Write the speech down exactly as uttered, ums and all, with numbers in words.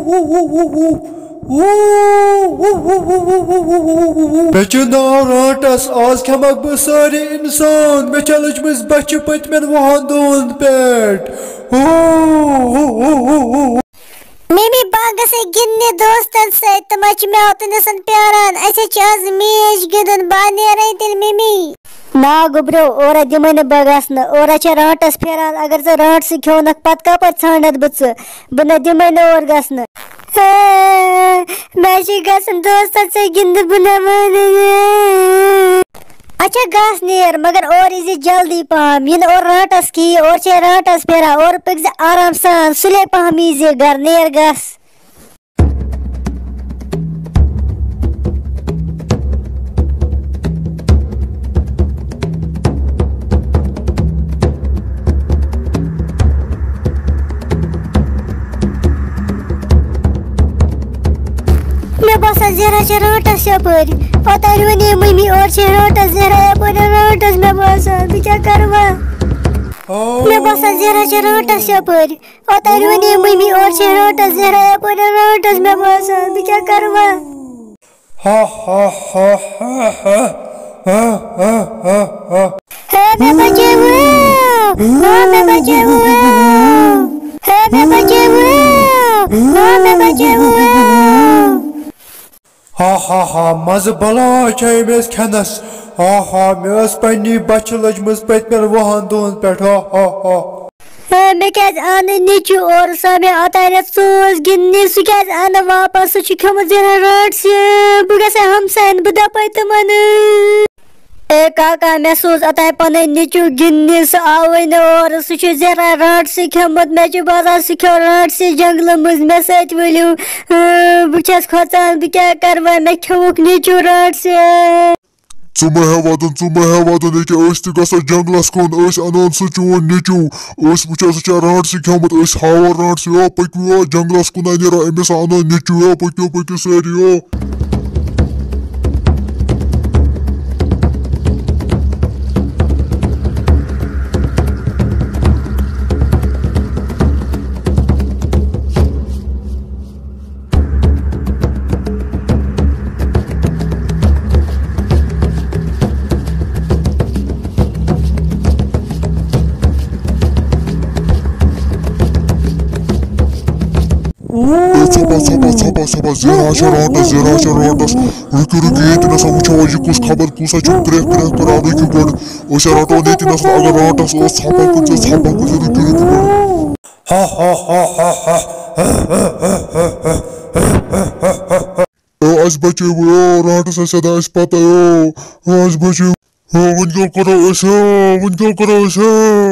مےٚ چھُ ناو رانٹس، آز کھٮ۪مکھ بہٕ سٲری اِنسان۔ مےٚ چھےٚ لٔجمٕژ بۄچھِ پٔتمٮ۪ن وُہن دۄہن پٮ۪ٹھ۔ ممی، بہٕ گژھے گِنٛدنہِ دوستن سۭتۍ، تِم حظ چھِ مےٚ اوتنَسن پیاران۔ اَسہِ حظ چھِ آز میچ گِنٛدُن، بہٕ نیرے تیٚلہِ ممی۔ نا گوٚبرو، اورٕ دِمے نہٕ بہٕ گژھنہٕ، اورٕ چھےٚ رانٹس پھیران، اگر ژٕ رانٹسٕے کھیوٚونکھ، پتہٕ کپٲرۍ ژھانڈتھ بہٕ ژٕ؟ بہٕ نہ دِمے نہٕ اورٕ گژھنہٕ۔ آ، مےٚ چھِ گژھُن دوستن سۭتۍ گِنٛدنہِ، بہٕ نہ مانہٕ نہٕ۔ اچھا گژھ نیر، مگر اورٕ ییٖزِ جلدی پہم، یِنہٕ اورٕ رانٹس کِہی، اورٕ چھےٚ رانٹس پھیران، اورٕ پٔکۍ زِ آرام سان، سُلے پہم ییٖزِ گرٕ، نیر گژھ۔ مےٚ باسان زہرا چھےٚ رانٹس یپٲرۍ۔ اوتانۍ ونے ممی اورٕ چھےٚ رانٹس، زہرا یپٲرۍ رانٹس، مےٚ باسان بہٕ کیٛاہ کرٕ وۄنۍ؟ مےٚ باسان زہرا چھےٚ رانٹس یپٲرۍ۔ اوتانۍ ونے ممی اورٕ چھےٚ رانٹس، زہرا یپٲرۍ رانٹس، مےٚ باسان بہٕ کیٛاہ کرٕ وۄنۍ؟ ہا ہا ہا ہا ہا ہا ہا ہا۔ ہے مےٚ بچٲوِو! ہے مےٚ بچٲوِو! ہے مےٚ بچٲوِو! ہے مےٚ بچٲوِو! ہا ہا ہا، مزٕ بلاے چھےٚ أمِس کھٮ۪نس۔ ہا ہا، مےٚ ٲس پننی بۄچھِ لٔجمٕژ پٔتمٮ۪ن وُہن دۄہن پٮ۪ٹھ۔ ہا ہا ہا۔ ہے، مےٚ کیٛازِ آو نہٕ نیٚچوٗ اورٕ؟ سۄ مےٚ اوتانٮ۪تھ سوز گِنٛدنہِ، سُہ کیٛازِ آو نہٕ واپس؟ سُہ چھُ کھیوٚمُت زہرا رانٹسٕے۔ بہٕ گژھٕ ہا ہمساین، بہٕ دپے تِمن۔ اے کاکا، مےٚ سوز اوتانۍ پنٕنۍ نیٚچوٗ گِنٛدنہِ، سُہ آوٕے نہٕ اورٕ۔ سُہ چھُ زہرا رانٹسٕے کھیوٚمُت۔ مےٚ چھُ باسان، سُہ کھیوٚو رانٹسٕے جنگلہٕ منٛز۔ مےٚ سۭتۍ ؤلِو۔ اۭں، بہٕ چھَس کھۄژان، بہٕ کیٛاہ کرٕ وۄنۍ؟ مےٚ کھیوٚوُکھ نیٚچوٗ رانٹسٕے۔ ژٕ مہ ہےٚ ودُن، ژٕ مہ ہےٚ ودُن، ییٚکیٛاہ أسۍ تہِ گژھو جنگلس کُن، أسۍ انہون سُہ چون نیٚچوٗ، أسۍ وٕچھو سُہ چھا رانٹسٕے کھیوٚمُت، أسۍ ہاوو رانٹسٕے، یو پٔکِو یو جنگلس کُن، نیرو أمِس انو نیٚچوٗ، یو پٔکِو، پٔکِو سٲری یو۔ اے، ژھۄپہ، ژھۄپہ، ژھۄپہ، ژھۄپہ، زیٖر ہا چھا رانٹس، زیٖر ہا چھا رانٹس۔ رُکِو، رُکِو، ییٚتہِ نسا وٕچھو وۄنۍ یہِ کُس خبر کۭژاہ چھِ کرٛٮ۪کھ، کرٛٮ۪کھ کران، رُکِو گۄڈٕ۔ أسۍ ہا رٹو ییٚتہِ نسا، اگر رانٹس ٲس، ژھۄپہ کُن چھِ، ژھۄپہ کُن چھِ، رُکِو، رُکِو گۄڈٕ۔ ہا، ہا، ہا، ہا، ہا۔ او، اَسہِ بچٲوِو، او، رانٹس ٲسۍ سیوٚدان اَسہِ پتہ، او، او، اَسہِ بچٲوِو۔ او، وۄنۍ کیٛاہ کرو أسۍ، او، وۄنۍ کیٛاہ کرو أسۍ، او؟